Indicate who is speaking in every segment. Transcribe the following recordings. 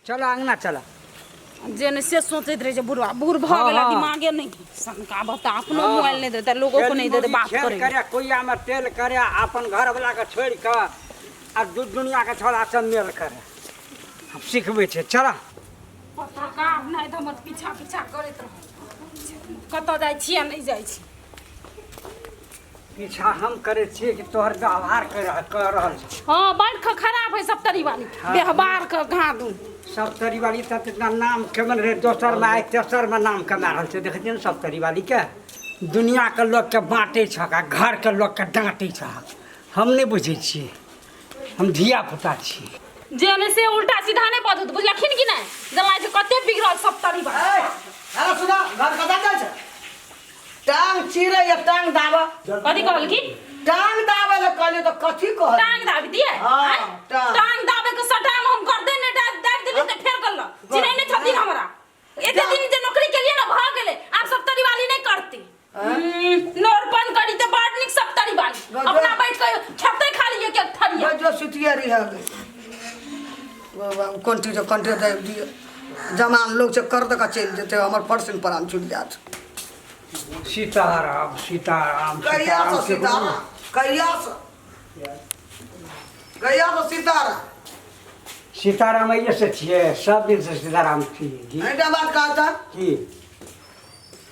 Speaker 1: चल अंगना चल।
Speaker 2: जे नहि से सोचैत रहै छै बुढ़वा, बूढ़ भऽ
Speaker 1: हाँ,
Speaker 2: गेला,
Speaker 1: हाँ।
Speaker 2: दिमागे नहि सनका बता, अपनो मोबाइल नहि देतै, लोगो को नहि देतै बात
Speaker 1: खेल
Speaker 2: करै।
Speaker 1: करे कोइया में तेल करे, अपन घर वाला के छोड़ के आ दू दुनिया के छोड़ा सब मेल करे। हम सिखबै छै, चल।
Speaker 2: पत्रकार नहि तऽ हमर पीछा पीछा करैत रहै, कतऽ जाइ छी आ नहि जाइ छी।
Speaker 1: पीछा हम करै छियै कि तोहर व्यवहार कर रहल छी?
Speaker 2: हाँ, बड़ खराब है सप्तरी वाली।
Speaker 1: हाँ।
Speaker 2: व्यवहार के घा दू।
Speaker 1: सप्तरी वाली तऽ इतना नाम कमेल रहे दोसर में, आइ तेसर में नाम कमा रहल छै। देखै छियै ने सप्तरी वाली के, दुनिया के लोग के बाँटै छक आ घर के लोग के डाँटै छक। हम नहि बुझै छियै, हम धिया पुता छी।
Speaker 2: जे नहि से उल्टा सीधा नहि बजत, बुझलखिन कि नहि? जेना छै कते बिगड़ल सप्तरी वाली।
Speaker 3: हेलो, सुना, घर कतऽ जाइ छै? टांग चीरे या टांग दाबा?
Speaker 2: कथी कहलखिन?
Speaker 3: टांग दाबे लए कहलियै तऽ कथी कहल?
Speaker 2: टांग दाबि दिए?
Speaker 3: हाँ,
Speaker 2: आँय?
Speaker 3: टांग।
Speaker 2: टांग दाबे के सटाम हम कर दे ने, दाबि दाबि देली तऽ फेर कहल चिन्है नहि छथिन हमरा। एते दिन जे नौकरी केलियै ने, भऽ गेलै, आब सप्तरी वाली नहि करती। नोरपन करी तऽ बड़ नीक सप्तरी वाली।
Speaker 3: गजब।
Speaker 2: अपना बैठ के खेतै खाली एक एक थरिया।
Speaker 3: जो सुतिए रही है कंटी जो कंटे दाबि दिअ, जमान लोग छै, कर दऽ कऽ चलि जेतै, हमर फर्सिन प्राण छुटि जायत।
Speaker 1: सीताराम सीताराम।
Speaker 3: कहिया से
Speaker 1: सीताराम।
Speaker 3: सीताराम? कहिया से, कहिया से सीताराम?
Speaker 1: सीताराम आइए से छियै, सब दिन से सीताराम छियै जी।
Speaker 3: एहिटा बात कहता।
Speaker 1: की?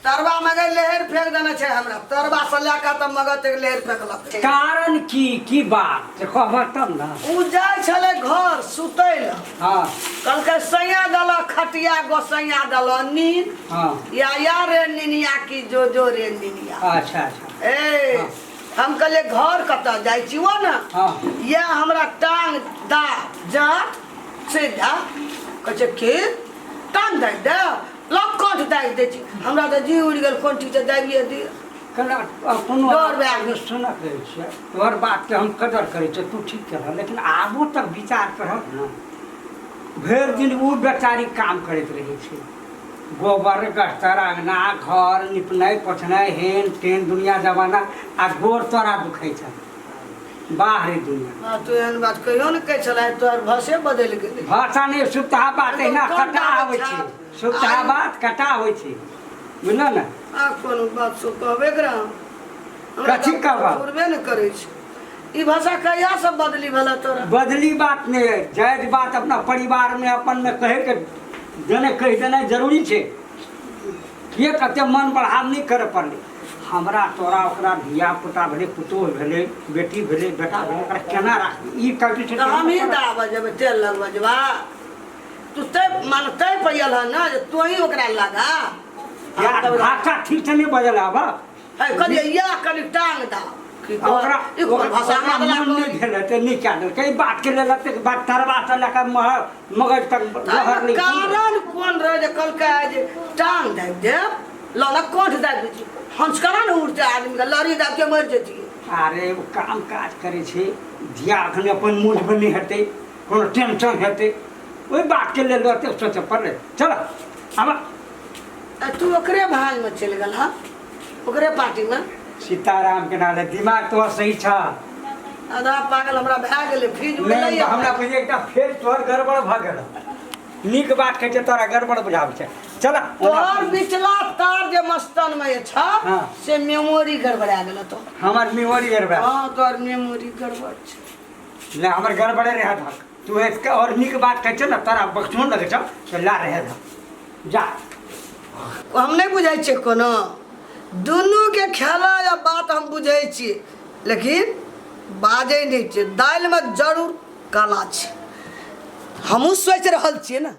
Speaker 3: तरवा में गई लहर फेंक देने छै हमरा, तरवा से लए कऽ तऽ मगज तक लहर फेंकलक।
Speaker 1: कारण की, की बात से कहबह तब ने।
Speaker 3: ओ जाइ छलै घर सुतै लए। कहलकै सैया दल खटिया गोसैया दल नीन। या या रे निनिया की जो जो रे निनिया।
Speaker 1: अच्छा अच्छा।
Speaker 3: ए। हम कहलियै घर कतऽ जाइ छी ओ ने? या हमरा टांग दा जा सीधा। कहै छै की टांग दाबि दे, लग कंठ दाबि दै छी। हमरा तऽ जी उड़ि गेल, कोन ठीक छै, दाबिए दिअ।
Speaker 1: केना कोनो
Speaker 3: डर भए गेल।
Speaker 1: सुनऽ, कहै छियै तोहर बातके हम कदर करै छियै, तू ठीक केलह, लेकिन आबो तक विचार करहक ने। भरि दिन ओ बेचारी काम करैत रहै छै, गोबर गस्तर, अङ्गना घर निपनाइ पोछनाइ, हेन टेन, दुनिया जमाना, आ गोर तोरा दुखै छ। बाह रे दुनिया।
Speaker 3: हँ, तू एहन बात कहियो ने कहै छलै, तोहर भाषे बदलि गेलै।
Speaker 1: भाषा नहि, सुपता बात एहिना
Speaker 3: कोन
Speaker 1: कटा
Speaker 3: बात
Speaker 1: होइ
Speaker 3: छै?
Speaker 1: छै, सुपता बात कटा होइ छै, बुझल ने?
Speaker 3: आ कोनो बात सो कहबे करा हमरा?
Speaker 1: कथी
Speaker 3: तऽ
Speaker 1: कहबह?
Speaker 3: फुरबे ने करै छै। ई भाषा कहिया से बदली भेला तोरा?
Speaker 1: बदली बात नहि है, जायज बात अपना परिवार में अपन में कहे के देने कहि देनाइ जरूरी छै। किए कते मन बढ़ाव नहि करे पड़लै हमरा तोरा। ओकरा धिया पुता भेलै, पुतोह भेलै, बेटी भेलै, बेटा भेलै, ओकरा केना राखबी, ई कहै छै।
Speaker 3: तऽ हमही दाबऽ जेबै, तेल लगबऽ जेबा? तू तै मान तै पैयल हन ने जे तोही ओकरा लगा।
Speaker 1: यार, भाषा ठीक से नहि बजल आब।
Speaker 3: है, कहलियै या कनि टांग दा की कहब?
Speaker 1: ओकरा
Speaker 3: ई कोन भाषा
Speaker 1: ओकरा
Speaker 3: बदला
Speaker 1: मन नहि
Speaker 3: कहली?
Speaker 1: भेल हेतै, नहि कए देलकै। ई बातके लेल एतेक बात तरवा से लए कऽ मगज तक लहर नहि।
Speaker 3: कारण कोन रहै जे कहलकै जे टांग दाबि देब, लऽ ने कोठ दाबि दै छी, हंसकरा ने उड़तै आदमीके, लड़ी दाबि के मरि जेतियै।
Speaker 1: अरे ओ काम काज करै छै, धिया एखन अपन मूडमे नहि हेतै, कोनो टेंशन हेतै, ओहि बातके लेल ओतेक सोचऽ पड़लै। चल आब।
Speaker 3: आ तू ओकरे भागमे चलि गेल हँ, ओकरे पार्टीमे।
Speaker 1: सीताराम के नाले दिमाग तोहर सही छ?
Speaker 3: आधा पागल हमरा भए गेलै, फ्रीज
Speaker 1: नहि
Speaker 3: उड़लै।
Speaker 1: हमरा बुझे एकटा फेर तोहर गड़बड़ भऽ गेल। नीक बात कहै छै, तोरा गड़बड़ बुझाबै छै। चल।
Speaker 3: तोहर बिचला तार जे मस्तन में छ, से मेमोरी गड़बड़ा गेल तो।
Speaker 1: हमर मेमोरी गड़बड़ा?
Speaker 3: हाँ, तोहर मेमोरी गड़बड़ छै।
Speaker 1: ले, हमर गड़बड़े रहे धक। तू एक और नीक बात कहै छै ने, तोरा बख्शो लगै छौ, से ला रहे धक, जा।
Speaker 3: हम नहि बुझै छियै कोनो दुनूके खेला या बात, हम बुझै छियै लेकिन बाजै नहि छियै। दालिमे जरूर काला छै, हमहूँ सोचि रहल छियै ने।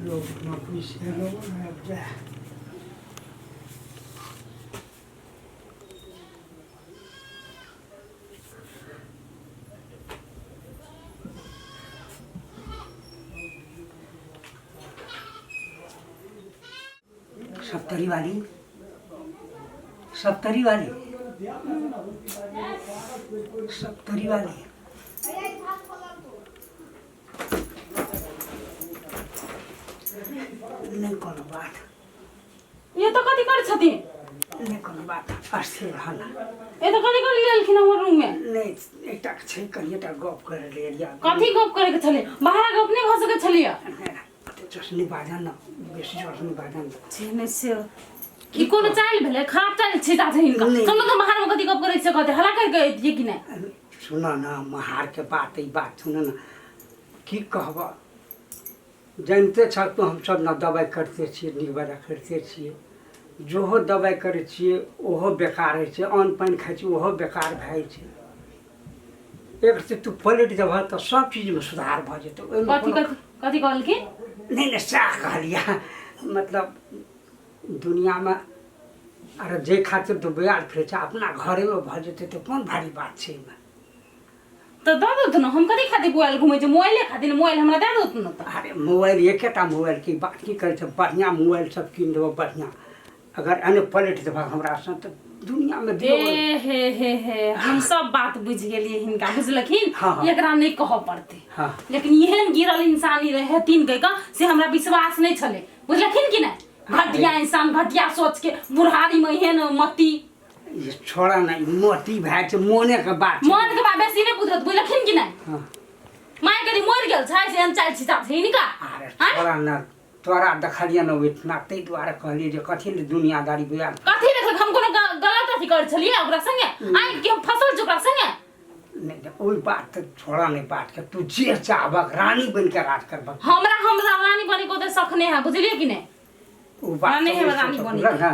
Speaker 1: लोग नौकरी से लोग आबि जाए। सप्तरी वाली, सप्तरी वाली, सप्तरी वाली। नहि कोनो बात।
Speaker 2: ये तो कथी करै छथिन?
Speaker 1: नहि कोनो बात, अस्थिर रह ना।
Speaker 2: ये तो कथी कर लेलखिन हमर रूम में?
Speaker 1: नहि, एकटा छै कनिएटा गप करै लेल।
Speaker 2: कथी गप करे के छलै? बाहर गप नहि भऽ सकै छलियै?
Speaker 1: जोर बाजन न, बेसी जोर नहि बाजन।
Speaker 2: जे नहि से ई कोनो चालि भेलै? खराब चालि छै चाचा हिनका।
Speaker 1: नहि।
Speaker 2: चलू तऽ बाहर में कथी गप करै छै, कहते हल्ला करि के अइतियै कि नहि?
Speaker 1: सुन न महारके बात, ई बात सुन न, की कहब, जानिते छह तू, हमसब ने दबाइ करिते छियै, नीक बेजाय करिते छियै। जेहो दबाइ करै छियै ओहो बेकार होइ छै, अन्न पानि खाइ छियै ओहो बेकार भए जाइ छै। एक से तू पलटि देबह तऽ सब चीजमे सुधार भऽ जेतौ। ओहिमे
Speaker 2: कथी?
Speaker 1: कोनो
Speaker 2: कथी कथी कहलखिन?
Speaker 1: नहि नहि, सएह कहलियै, मतलब दुनिआँमे अरे जाहि खातिर तू बयाल फिरै छै, अपना घरेमे भऽ जेतै तऽ कोन भारी बात छै एहिमे?
Speaker 2: तऽ दऽ देतौ ने। हम कथी खातिर मोबाइल घुमै छै? मोबाइले खातिर ने, मोबाइल हमरा दऽ देतौ ने तऽ।
Speaker 1: अरे मोबाइल, एकेटा मोबाइल की बात की करै छै? बढ़िआँ मोबाइल सब कीन देबऽ बढ़िआँ, अगर एने पलटि देबऽ हमरासँ तऽ दुनिआँमे दियौ।
Speaker 2: ए हे हे हे, हम सब बात बुझि गेलियै हिनका, बुझलखिन?
Speaker 1: हाँ, हाँ।
Speaker 2: एकरा नहि कहऽ पड़तै।
Speaker 1: हाँ।
Speaker 2: लेकिन एहन गिरल इंसान ई हेथिन कहि कऽ से हमरा विश्वास नहि छलै, बुझलखिन कि नहि? घटिया इंसान, घटिया सोच के, बुढ़ारी में एहन मती।
Speaker 1: ई छोड़ा ने, ई मोती भए छै, मोनेके बात छै।
Speaker 2: मन के बात बेसी नहि बुझत, बुझलखिन कि नहि?
Speaker 1: हाँ।
Speaker 2: माय करी मरि गेल छै से एहन चालि छिता छै हिनका।
Speaker 1: अरे
Speaker 2: आँय?
Speaker 1: छोड़ा ने, तोरा देखलियै ने ओहिठिना, ताहि दुआरे कहलियै जे कथी लए दुनियादारी बुझायल।
Speaker 2: कथी देखलक? हम कोनो गलत अथी करै छलियै ओकरा संगे? आइ कि हम फसल छी ओकरा संगे?
Speaker 1: नहि नहि, ओहि बात तऽ छोड़ा नहि बातके, तू जे चाहबक रानी बनि कऽ राज करबक।
Speaker 2: हमरा हमरा रानी बने के ओते शख नहि है, बुझलियै कि नहि?
Speaker 1: ओ बात
Speaker 2: नहि,
Speaker 1: तऽ
Speaker 2: हमरा रानी
Speaker 1: सोचऽ
Speaker 2: बने
Speaker 1: बुझल ने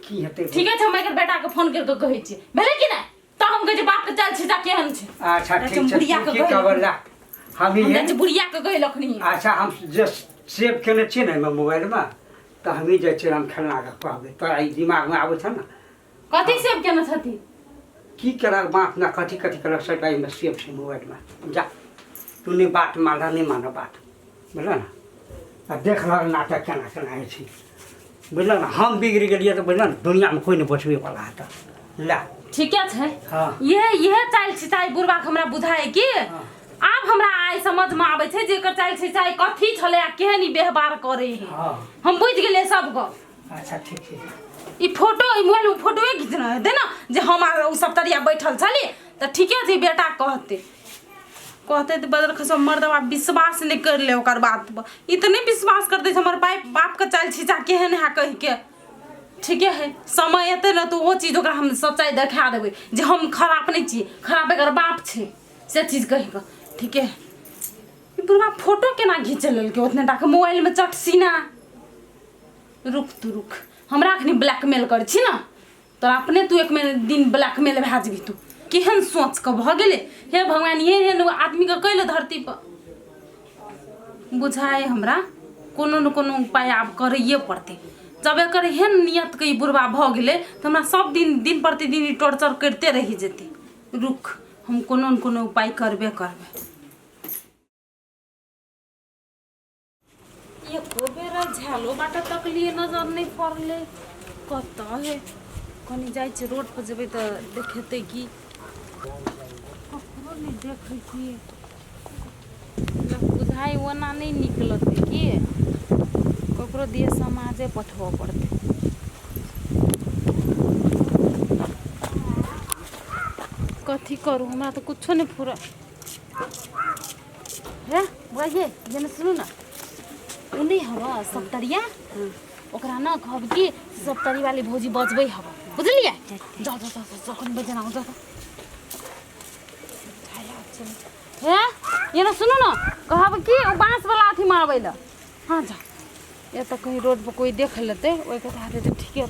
Speaker 1: की हेतै?
Speaker 2: ठीके छै, हम एकर बेटा के फोन करि कऽ कहै छियै, भेलै कि नहि? तऽ हम कहै छियै बाप के चालि छिता केहन छै।
Speaker 1: अच्छा ठीक छै,
Speaker 2: बुढ़िया
Speaker 1: तू
Speaker 2: के
Speaker 1: की कहबै ला हम
Speaker 2: हम जाइ छियै बुढ़िया के कहै लखनी।
Speaker 1: अच्छा, हम जे सेव केने छियै ने एहिमे मोबाइलमे, तऽ हमही जाइ छियै हम खेलनाके कहबै, तोरा ई दिमागमे आबै छौ ने।
Speaker 2: कथी सेव केने छथिन?
Speaker 1: की केलक बाप ने, कथी कथी केलक, सबटा एहिमे सेव छै मोबाइलमे। जा तू नहि बात मानह, नहि मानह बात, बुझल ने? आ देख रहल नाटक केना केना होइ छै, बुझल ने? हम बिगड़ि गेलियै तऽ बुझल ने दुनिआँमे कोइ नहि बचबैवला हेतऽ। ला
Speaker 2: ठीके छै।
Speaker 1: हाँ।
Speaker 2: इहे इहे चालि छिताइ बुढ़बाके हमरा बुझाइ कि
Speaker 1: हाँ।
Speaker 2: आब हमरा आइ समझमे आबै छै जे एकर चालि छिताइ कथी छलै आ केहन ई व्यवहार करै है।
Speaker 1: हाँ।
Speaker 2: हम बुझि गेलियै सब गप।
Speaker 1: अच्छा ठीक छै।
Speaker 2: ई फोटो, ई मोबाइलमे फोटोए घिचने हेतै ने जे हम आर ओ सब तरिया बैठल छली, तऽ ठीके छै। बेटा कहतै कहतै तऽ बदल खसो मर्दबा विश्वास नहि करि ले ओकर बात पर। ई तऽ नहि विश्वास करतै जे हमर बाप बापके चालि छिचा केहन है कहिके। ठीके है, समय एतै ने तऽ ओहो चीज ओकरा हम सच्चाइ देखा देबै जे हम खराब नहि छियै, खराब एकर बाप छै, से चीज कहि कऽ। ठीके है। ई बुढ़बा फोटो केना घीच लेलकै ओतने टाके मोबाइलमे चट सीना? रुक तू रुक, हमरा अखनी ब्लैकमेल करै छी ने तोरा अपने तू एक दिन ब्लैकमेल भए जेबही तू। केहन सोच के भऽ गेलै, हे भगवान, एहन एहन आदमीके कैले धरती पर बुझाए। हमरा कोनो ने कोनो उपाय आब करैए पड़तै। जब एकर एहन नियतके ई बुढ़बा भऽ गेलै तऽ हमरा सब दिन दिन प्रतिदिन ई टॉर्चर करिते रहि जेतै। रुक, हम कोनो ने कोनो उपाय करबे करबै। एको बेर झालो बाटा तकलिए नजर नहि पड़लै, कतऽ है? कनि जाइ छियै रोड पर, जेबै तऽ देखेतै की? ककरो नहि देखै छियै, बुझाइ ओना नहि निकलतै की, ककरो दिए समाजे पठबऽ पड़तै। कथी करू, हमरा तऽ कुछो नहि फुरा हे। बजे जेना सुनू ने, ओ नहि हवा सप्तरिया, ओकरा ने कहब कि सप्तरी वाली भौजी बजबै हवा, बुझलियै? जाओ जाओ जाओ जाओ, कनि बजना जाओ। हे ये ने सुनू ने, कहब कि ओ बाँस वाला अथी मारबै लए। हाँ जाओ, ये तऽ कहीं रोड पर कोई देख लेतै, ओहिके तऽ हेतै तऽ ठीके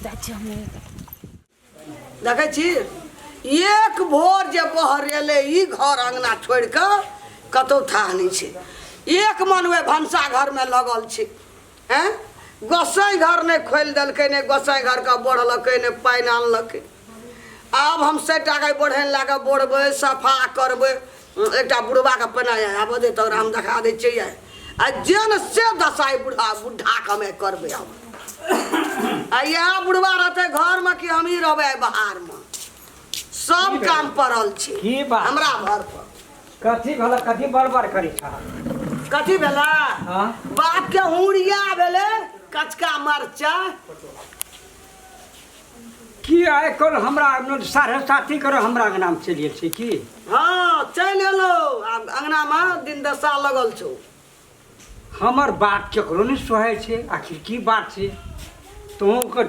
Speaker 2: जाइ छियै हमहूँ।
Speaker 3: देखै छी, एक भोर जे बहरेलै ई घर अङ्गना छोड़ि कऽ कतहु थाह नहि छै। एक मन ओहि भनसा घरमे लगल छै। आँय, गोसाइ घर नहि खोलि देलकै, नहि गोसाइ घरके बढ़लकै, नहि पानि आनलकै। आब हम सभटाके बढ़ैन लए कऽ बोरबै, सफा करबै। एकटा बुढ़बाके पहिने आबऽ दे तऽ ओकरा हम देखा दै छियै। आ जे ने से दशा बुढ़ा बुढ़ाके हमे करबै। आब आ इएह बुढ़वा रहतै घरमे कि हमही रहबै आइ बाहरमे सब काम पड़ल छै
Speaker 1: की बात?
Speaker 3: हमरा घर पर
Speaker 1: कथी भेल कथी बड़बड़ करै छह
Speaker 3: कथी भेला
Speaker 1: हाँ?
Speaker 3: बाप के हुरिया भेलै कचका मरचा
Speaker 1: की आइ काल्हि हमरा 7:30 कर हमरा अंगनामे चलि गेल छै की
Speaker 3: हाँ चलि एलो आब अंगनामे दिन दशा लगल छौ
Speaker 1: हमर बात केकरो नहि सोहाइ छै आखिर की बात छै तोहूँ के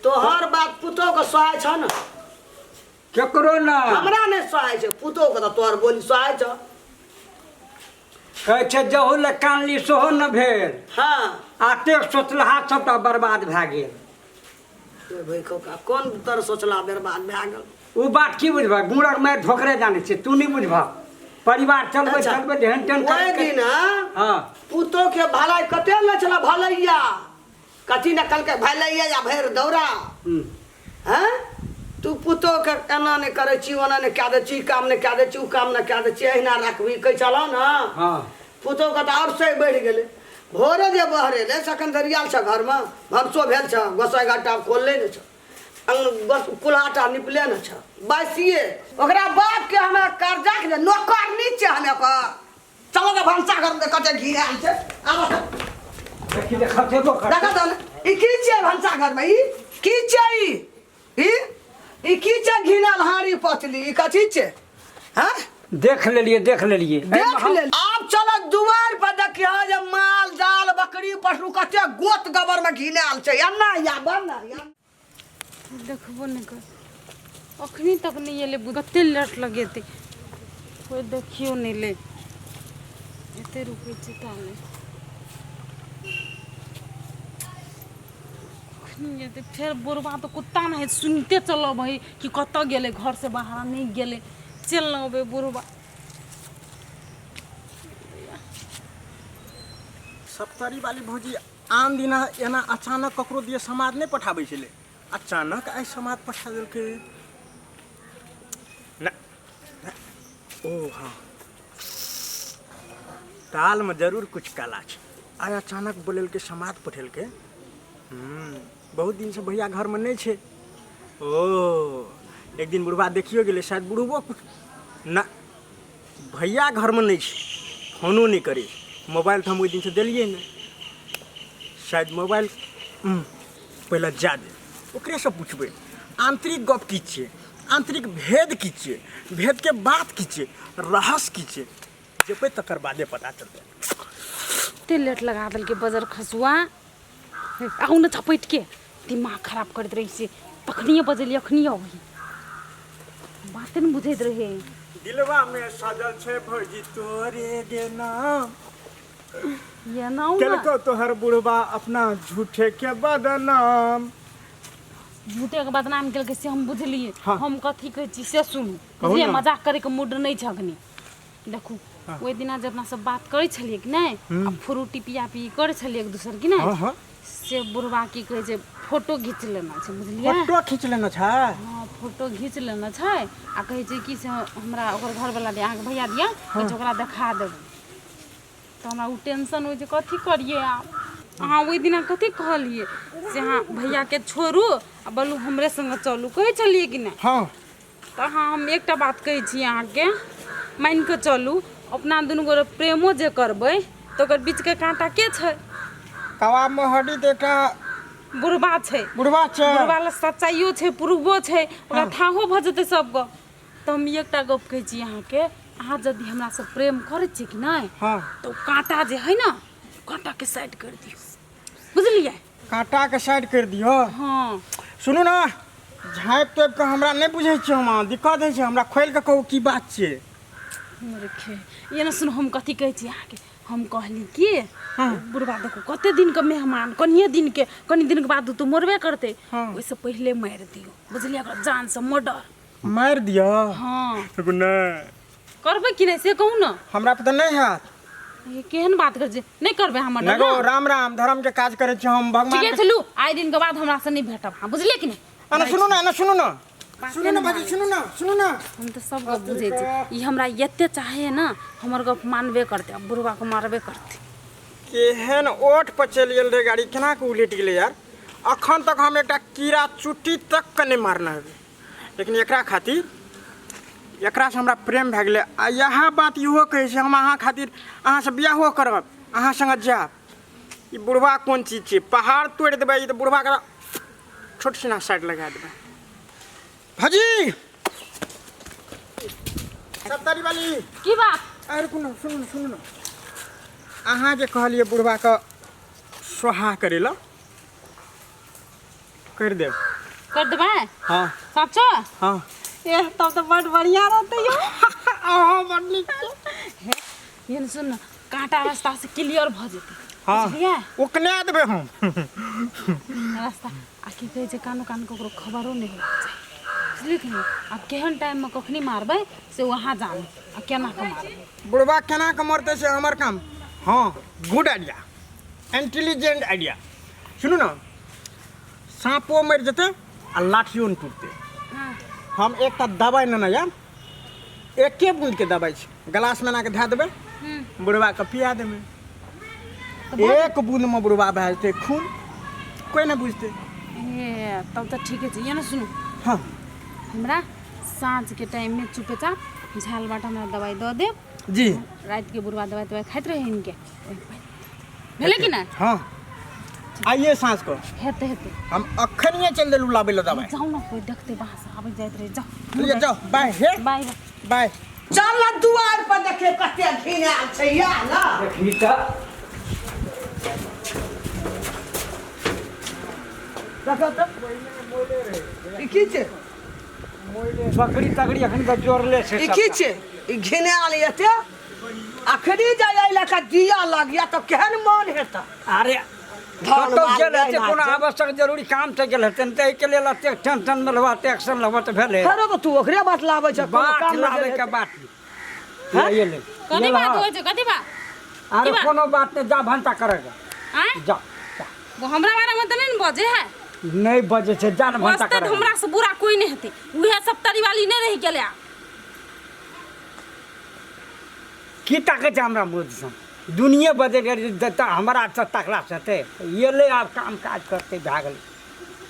Speaker 3: तोहर बात पुतोह के सोहाइ छौ ने
Speaker 1: केकरो ना
Speaker 3: हमरा नहि सोहाइ छै पुतोह के तऽ तोहर बोली सोहाइ छौ
Speaker 1: कहै छै जहू लए कानली सेहो न भेल
Speaker 3: हाँ
Speaker 1: आते सोचलहा सबटा बर्बाद भए गेल
Speaker 3: ए भाइ कौका कोन तर सोचला बर्बाद भए गेल
Speaker 1: ओ बात की बुझबह गुड़क मारि ठोकरे जानै छै तू नहि बुझबह परिवार चलबै
Speaker 3: अच्छा।
Speaker 1: चलबै ढेन टेन
Speaker 3: ओहि
Speaker 1: करैत
Speaker 3: दिन
Speaker 1: हाँ
Speaker 3: पुतोह के भलाई कते ने छला भलैया कथी ने कहलकै भलैया या भरि दौरा हैं तू पुतोह के एना नहि करै छी ओना नहि कए दै छी ई काम नहि कए दै छी ओ काम नहि कए दै छी एहिना राखबही कहै छलहुँ ने
Speaker 1: हाँ
Speaker 3: पुतोह के तऽ आओर सही बढ़ि गेलै भोरे जे बहरेलै सखन धरि आयल छ घरमे भनसो भेल छ गोसाइ घाटा खोलले नहि छ कुल्हाटा निपले ने छ बासिए ओकरा बापके हमे कर्जा के नौकरनी छै हमे ओकर चलो तऽ भनसा घरमे कते घी आयल छै आबऽ तऽ
Speaker 1: देखी जे खसेबो कर
Speaker 3: देखऽ तऽ ई की छियै भनसा घरमे ई की छियै ई ई ई की छै घिनल हारी पतली ई कथी छै हँ
Speaker 1: देख लेलिए देख लेलिए
Speaker 3: देख ले आब चल दुआर पर देखियो जे माल जाल बकरी पशु कते गोत गोबर में घिनायल छै एना या बन या
Speaker 2: देखबो नहि कर अखनी तक नहि एलै कते लेट लगेतै कोइ देखियो नहि ले एते रुकै छै ताले अखनी एतै फेर बुढ़बा तऽ कुत्ता नहि सुनिते चलब है कि कतऽ गेलै घरसँ बाहर नहि गेलै चलि ने अबै बुढ़बा
Speaker 4: सप्तरी वाली भौजी आन दिना एना अचानक ककरो दिए समाद नहि पठाबै छलै अचानक आइ समाद पठा देलकै ना ना, ओ हाँ तालमे जरूर कुछ काला छै आइ अचानक बोलेलकै समाद पठेलकै बहुत दिनसँ भैया घरमे नहि छै ओ एक दिन बुढ़बा देखियो गेलै शायद बुढ़बो कुछ ना भैया घरमे नहि छै फोनो नहि करै छै मोबाइल तऽ हम ओहि दिनसँ देलियै नहि शायद मोबाइल पहिले जा दे ओकरेसँ पुछबै आन्तरिक गप की छियै आन्तरिक भेद की छियै भेदके बात की छियै रहस्य की छियै जेबै तकर बादे पता चलतै
Speaker 2: कते लेट लगा देलकै बजर खसुआ आउ ने झपटि के दिमाग खराब करैत रहै छै तखनिए बजेलियै अखनिए अबही बाते नहि बुझैत रहै
Speaker 4: दिलवा में सजल छै भौजी तोरे गे नाम
Speaker 2: ये ना आउ ना
Speaker 4: केलको तोहर बुढ़बा अपना झूठे के बदनाम
Speaker 2: झूठे के बदनाम केलकै से हम बुझलियै
Speaker 4: हाँ।
Speaker 2: हम कथी कहै छी से सुनू
Speaker 4: कहू
Speaker 2: बुझलियै
Speaker 4: ना।
Speaker 2: मजाक करैके मूड नहि छै अखनी देखू ओहि दिना जे अपना सब बात करै छलियै कि नहि आ फ्रूटी पिया पी करै छलियै एक दोसर कि नहि
Speaker 4: हाँ हाँ
Speaker 2: से बुढ़वा की कहै छै फोटो घीच लेना छै बुझलियै
Speaker 4: फोटो खींच लेना छै
Speaker 2: हाँ फोटो घीच लेना छै आ कहै छै कि से हमरा ओकर घरवला दिया अहाँके भैया दिया कहै छै ओकरा देखा देबै तऽ हमरा ओ टेंशन होइ छै कथी करियै आब अहाँ ओहि दिना कथी कहलियै से अहाँ भैयाके छोड़ू आ बोलू हमरे संगे चलू कहै छलियै कि नहि
Speaker 4: हाँ
Speaker 2: तऽ अहाँ हम एकटा बात कहै छी अहाँके मानि कऽ चलू अपना दुनू गोरे प्रेमो जे करबै तऽ ओकर बीचके काँटा के छै
Speaker 4: कबाब में हड्डी तऽ एकटा
Speaker 2: बुढ़बा छै
Speaker 4: बुढ़वा छै
Speaker 2: बुढ़बा लए सच्चाइयो छै प्रूफो छै ओकरा थाहो भऽ जेतै सब गप तऽ हम एकटा गप कहै छी अहाँके अहाँ यदि हमरासँ प्रेम करै छियै कि नहि
Speaker 4: हाँ
Speaker 2: तऽ ओ काँटा जे है ने काँटाके साइड करि दियौ बुझलियै
Speaker 4: काँटा के साइड कर दियो
Speaker 2: हाँ
Speaker 4: सुनू ने झाँपि तोपि कऽ हमरा नहि बुझै छियै हम अहाँ दिक्कत होइ छै हमरा खोलि कऽ कहू की बात छियै
Speaker 2: मूर्खे ये ने सुन हम कथी कहै छी अहाँके हम कहली कि बुढ़बा देखू कते दिनके मेहमान कनिए दिनके कनि दिनके बाद तऽ मरबे करतै ओहिसँ पहिले मारि दियौ बुझलियै ओकरा जानसँ मर्डर
Speaker 4: मारि दिअ
Speaker 2: हाँ
Speaker 4: देखू नहि
Speaker 2: करबै कि नहि से कहू ने
Speaker 4: हमरा पर तऽ नहि हैत
Speaker 2: ये केहन बात करै छी नहि करबै हमर
Speaker 4: नहि गो राम राम धर्म के काज करै छी हम भगवान
Speaker 2: ठीके छै लू आइ दिनके बाद हमरा से नहि भेटब अहाँ बुझलियै कि नहि
Speaker 4: अना सुनू ने अना सुनू ने
Speaker 2: बाते
Speaker 4: सुनू ने
Speaker 2: नहि
Speaker 4: भाजी सुनू ने सुनू ने
Speaker 2: हम तऽ सब गप बुझै छी ई हमरा एते चाहे ने हमर गप मानबे करतै आ बुढ़बाके मारबे करतै
Speaker 4: केहन ओठ पर चलि गेल रे गाड़ी केना के उलटि गेलै यार अखन तक हम एकटा कीड़ा चुट्टी तक के नहि मारने हेबै, लेकिन एकरा खातिर एकरासँ हमरा प्रेम भए गेलै। आ इएह बात इहो कहै छै, हम अहाँ खातिर अहाँसँ बियाहो करब, अहाँ सङ्गे जायब। ई बुढ़बा कोन चीज छियै, पहाड़ तोड़ि देबै। ई तऽ बुढ़बाके छोट सिना साइड लगा देबै। भजी सत्तरी वाली
Speaker 2: की बात?
Speaker 4: अरे रुकू ने, सुनू ने, सुनू ने। अहाँ जे कहलियै बुढ़बाके सोहा करै लए, करि देब।
Speaker 2: कर देबै?
Speaker 4: हाँ।
Speaker 2: साचो?
Speaker 4: हाँ।
Speaker 2: ए तब तऽ बड बढ़िया रहतै यौ।
Speaker 4: अहाँ बड नीक छै।
Speaker 2: ये ने सुन न, कांटा रास्ता से क्लियर भऽ जेतै।
Speaker 4: हाँ।
Speaker 2: बुझलियै?
Speaker 4: ओकने देबै हम
Speaker 2: रास्ता। आ की कहै छै, कानो कान ककरो खबरो नहि होबाक चाही, बुझलियै कि नहि? आब केहन टाइममे कखनी मारबै से ओ अहाँ जानू, आ केना कऽ मारबै।
Speaker 4: बुढ़बा केना कऽ मरतै से हमर काम। हाँ, गुड आइडिया, इंटेलिजेंट आइडिया। सुनू ने, साँपो मरि जेतै आ लाठियो नहि टूटतै। हम एकटा दबाइ नेने आयब, एके बूंदके दबाइ छै, ग्लासमे एना कऽ धए देबै, बुढ़बाके पिया देबै। एक बूंदमे बुढ़बा भए जेतै खून, कोइ नहि बुझतै।
Speaker 2: ए तब तऽ ठीके छै। ये ने सुनू।
Speaker 4: हाँ।
Speaker 2: हमरा साँझके टाइममे चुपेचाप झाल बाट हमरा दबाइ दऽ देब।
Speaker 4: जी।
Speaker 2: रातिके बुढ़बा दबाइ तबाइ खाइत रहै हिनके भेलै कि नहि?
Speaker 4: हाँ, आइए साँझ को
Speaker 2: हेतै हेतै।
Speaker 4: हम अखनिए चलि देलहुँ लाबै लए दबाइ।
Speaker 2: जाउ ने, कोइ देखतै, बाहर से आबै जाइत रहै, जाउ।
Speaker 4: चलिए जाओ, बाय। हे
Speaker 2: बाय
Speaker 4: बाय।
Speaker 3: चल ना दुआर पर, देखे कते घिनायल छै या ना।
Speaker 1: देखी तऽ।
Speaker 3: देखो तऽ ई की छै?
Speaker 1: बकरी तकरी एखन तऽ जोड़ले छै
Speaker 3: ई की
Speaker 1: सबटा।
Speaker 3: छै ई घिनायल एते? अखनी जाय एहि लए कऽ दिया लगिया तऽ केहन मन हेतै?
Speaker 1: अरे
Speaker 3: धन
Speaker 1: कतौ
Speaker 3: माल
Speaker 1: गेल हेतै,
Speaker 3: गाय
Speaker 1: कोनो
Speaker 3: माल।
Speaker 1: आवश्यक जरूरी काम से गेल हेतै ने, तऽ एहिके लेल एतेक टेंशन मे लेबह, एतेक एक्शन लेबह तऽ भेलै।
Speaker 3: फेरो तऽ तू ओकरे बात लाबै छ, कोनो
Speaker 1: बात
Speaker 3: काम
Speaker 1: लाबै के बात नहीं। ये ले।
Speaker 2: कथी
Speaker 1: ये
Speaker 2: बात
Speaker 1: लह।
Speaker 2: होइ छै? कथी बात?
Speaker 1: अरे
Speaker 2: की बात?
Speaker 1: कोनो बात नहीं, जा भनसा करेगा।
Speaker 2: आँय?
Speaker 1: जा जा।
Speaker 2: वो हमरा बारे में तऽ नहि ने बजै है।
Speaker 1: नहीं बजे छै, जा ने भनसा
Speaker 2: बजतै तऽ
Speaker 1: करेगा।
Speaker 2: हमरा से बुरा कोई नहि हेतै। उएह सब तरी वाली नहि रहि गेलै आब।
Speaker 1: की ताकै छै हमरा मुँह दिसन? दुनिये बदलि गेल तऽ हमरा से तकला से हेतै? एलै आब काम काज करतै, भए गेलै,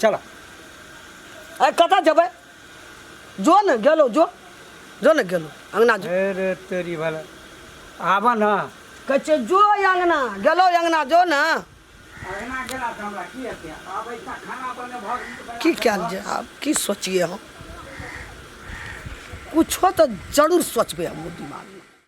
Speaker 1: चलो।
Speaker 3: अरे कतऽ जेबै? जो ने गेलो, जो जो ने गेलो अंगना जो।
Speaker 1: अरे तेरी भला, आब न।
Speaker 3: कहै छै जो अंगना गेलो, अंगना जो ने।
Speaker 1: अंगना गेला तऽ हमरा की हेतै? आब ऐसा खाना बने भऽ गेल।
Speaker 3: की कयल जाय आब? की सोचिए हम? कुछो तऽ जरूर सोचबै हम दिमागमे।